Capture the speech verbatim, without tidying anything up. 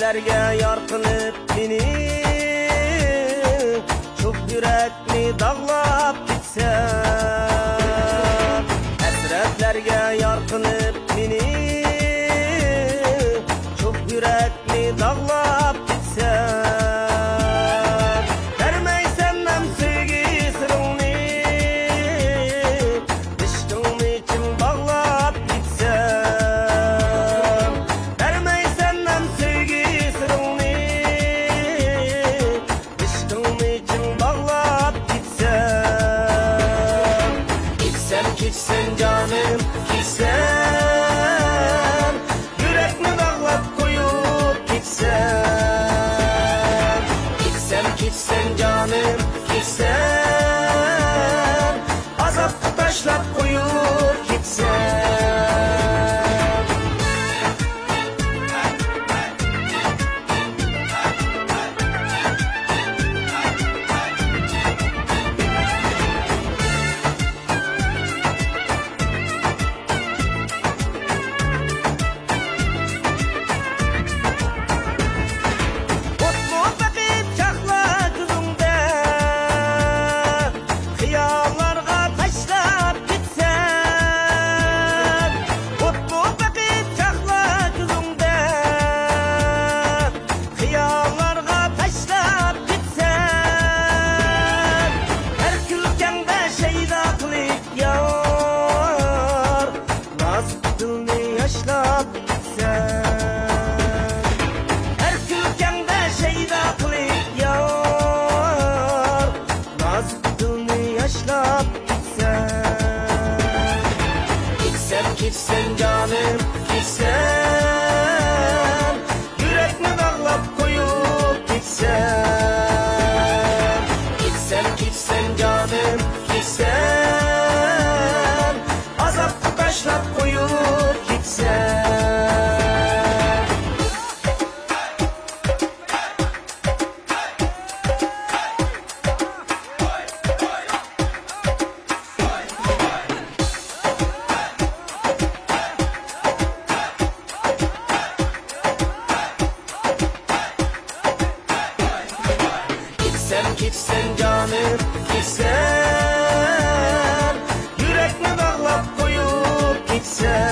ھەسرەتلەرگە يار قىلىپ مېنى، چوغ يۈرەكنى داغلاپ كېتىسەن. ھەسرەتلەرگە يار قىلىپ مېنى، چوغ يۈرەكنى داغلاپ كېتىسەن. بەرمەيسەن ھەم سۆيگۈ سىرىڭنى، ئىشقىڭنى چىڭ باغلاپ كېتىسەن. بەرمەيسەن ھەم سۆيگۈ سىرىڭنى، ئىشقىڭنى چىڭ باغلاپ كېتىسەن. كېتىسەن، كېتىسەن جانىم، كېتىسەن. يۈرەكنى داغلاپ قويۇپ كېتىسەن. كېتىسەن، كېتىسەن جانىم، كېتىسەن. ئازابقا تاشلاپ قويۇپ كېتىسەن. ئوتمۇ بېقىپ چاقلا كۆزۈڭدە، خىياللارغا تاشلاپ كېتىسەن. ئوتمۇ بېقىپ چاقلا كۆزۈڭدە، خىياللارغا تاشلاپ كېتىسەن. ھەر كۈلكەڭدە شەيدا قىلىپ يار، نازۇك دىلنى ياشلاپ كېتىسەن. ھەر كۈلكەڭدە شەيدا قىلىپ يار، نازۇك دىلنى ياشلاپ كېتىسەن. كېتىسەن، كېتىسەن جانىم، كېتىسەن. يۈرەكنى داغلاپ قويۇپ كېتىسەن. كېتىسەن، كېتىسەن جانىم، كېتىسەن. ئازابقا تاشلاپ قويۇپ كېتىسەن. كېتىسەن، كېتىسەن جانىم، كېتىسەن. يۈرەكنى داغلاپ قويۇپ كېتىسەن.